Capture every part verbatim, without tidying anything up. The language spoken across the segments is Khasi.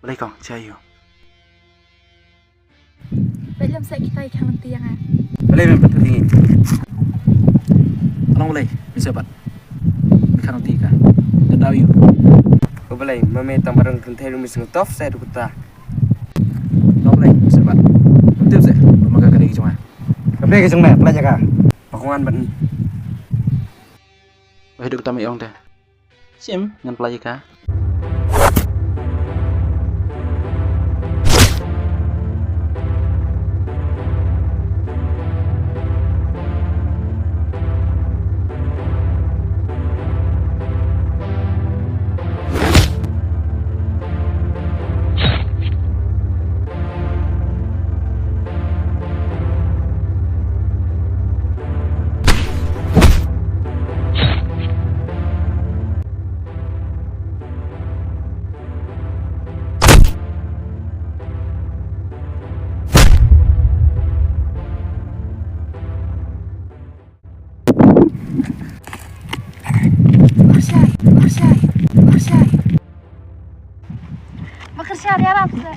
Balei kong, cha ïoh. Balei lem sa kita i khang ti yang a. Balei mem pat ti. Along balei, mi sa pat. Mi khang ti ka. Ka daw ïoh. Ko balei, mame tang barang kynthei rumi sngewtof sa tu kuta. Along balei, mi sa pat. Tip sa, ba ma ka ka dei jong a. Ka dei ka jong me, pla jaka. Ba kwan ban. Ba hidup kita me ong te. Sim, ngan pla ïa ka. Makyrshan, makyrshan, makyrshan. Makyrshan ïa ram se.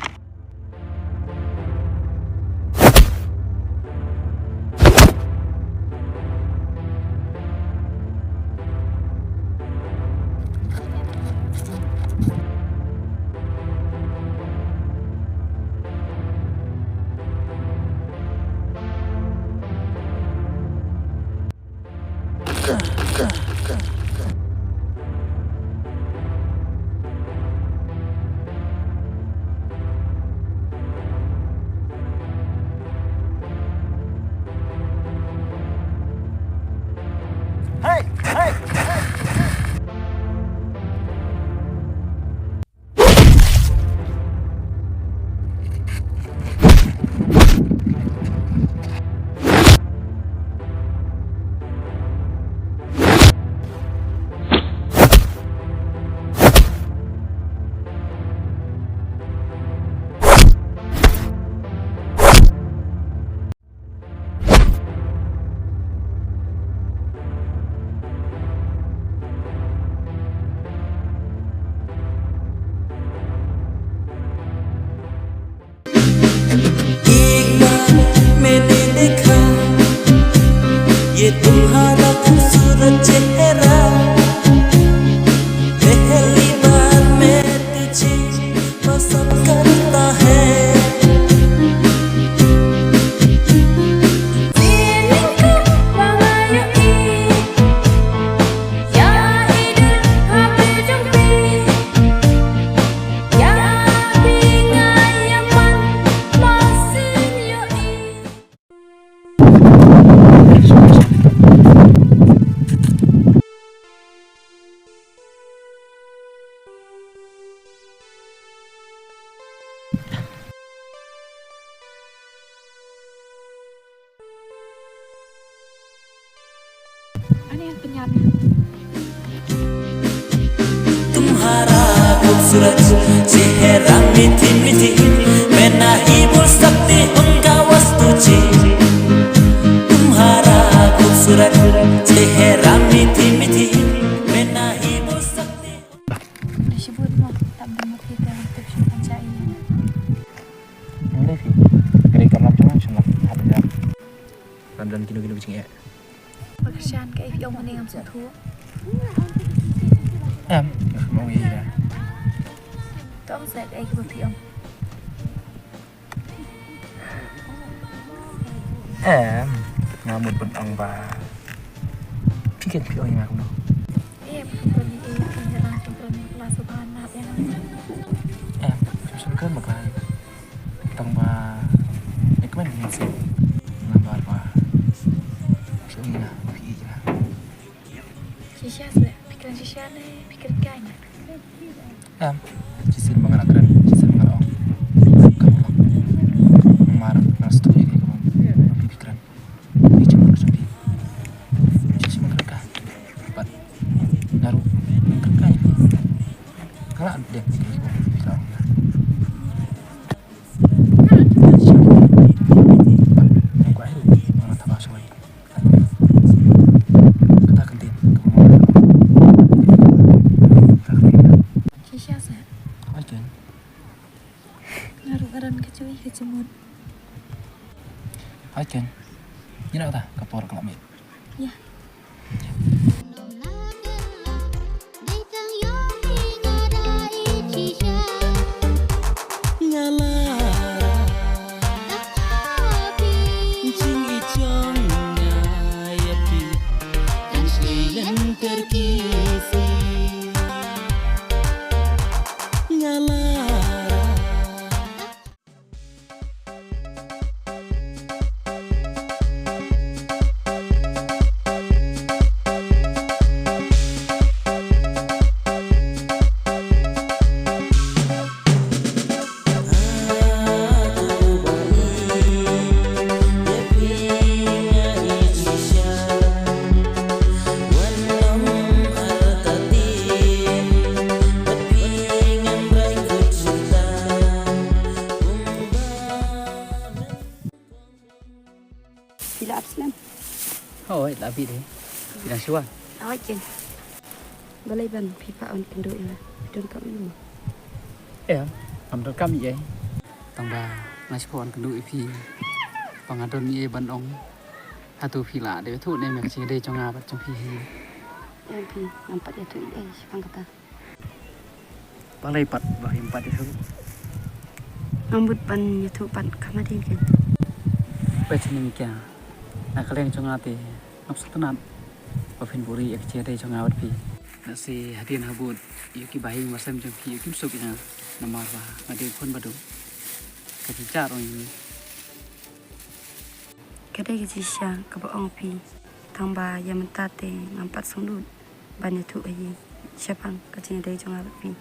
एक बार मैंने देखा ये तुम्हारा खूबसूरत चेहरा, पहली बार मैं तुझे पसंद करता है। Ani yang penyam. तुम्हारा खूबसूरत चेहरा मीठी मीठी, मैं नहीं बोल सकती उनका वस्तु जी। तुम्हारा खूबसूरत चेहरा मीठी मीठी, मैं नहीं बोल सकती। Dah shibun mo, tam dang mo kita untuk shibun jai. Nang dei phi. Ka dei ka lam jong nang shen lam. Hap jam. Lam don kino kino ki jingeh. Ba kyrshan kaei phi ong mynne ngam sngewthuh. Em, ngam ong ïa. To ong sa kaei kaba phi ong. Em, nga mut ban ong ba phi ken phi ong ïa nga kumno. Em, phi ong ïa nga kumno. Em, phi ong ïa nga kumno. Tang ba ïa kmen ngan sngewthuh namar ba phi ïeit ïa nga, phi ïeit ïa nga. Shisha se, phi kren shisha ne phi kren kai ne? Em, shisien ba nga la kren, shisien ba nga la ong. Kam ong. Namar nga sngewthuh ïa ka, phi, phi kren. Phi shisien ba kren kai. Phi shisien ba kren kai. Bad nga ruh kren kai. Ka la dep ïa ka, phi la ong. Shisha se. Oi, ken. Don ka jui ka jumut. Hai ken. Ngi na ta ka por ka la miet. Ya. Nga la jing i jong nga ïa phi. Kan shlei lynter ki si. Nga la Phi la ap slem? Hooid, la bit hi. Phi dang shuwa? Hooid ken. Balei ban phi phah wan kynduh ïa nga? Phi donkam ïa nga? Em, ngam donkam ïa ei. Tang ba nga shu phah wan kynduh ïa phi. Ba nga don ïa ei ban ong. Hato phi lah dei ïathuh ne em ïa ka jingïadei jong nga bad jong phi hi? Em phi, ngam pat ïathuh ïa ei shaphang kata. Balei pat ba phim pat ïathuh? Ngam mut ban ïathuh pat, kham hadien kein. Peit shane Mikia, na ka liang jong nga te ngam sngewtynnat ba phin buhrieh ïa ka jingïadei jong nga bad phi. Lehse hadien habud ïa ki bahaïing basem jong phi ïa kim suk ïa nga, namar ba nga dei u khun ba duh. Ka jingjah ruh ïa ngi. Ka dei ka jingshisha kaba ong phi, tang ba ïa mynta te ngam pat sngewdon ban ïathuh ha ïing shaphang ka jingïadei jong nga bad phi.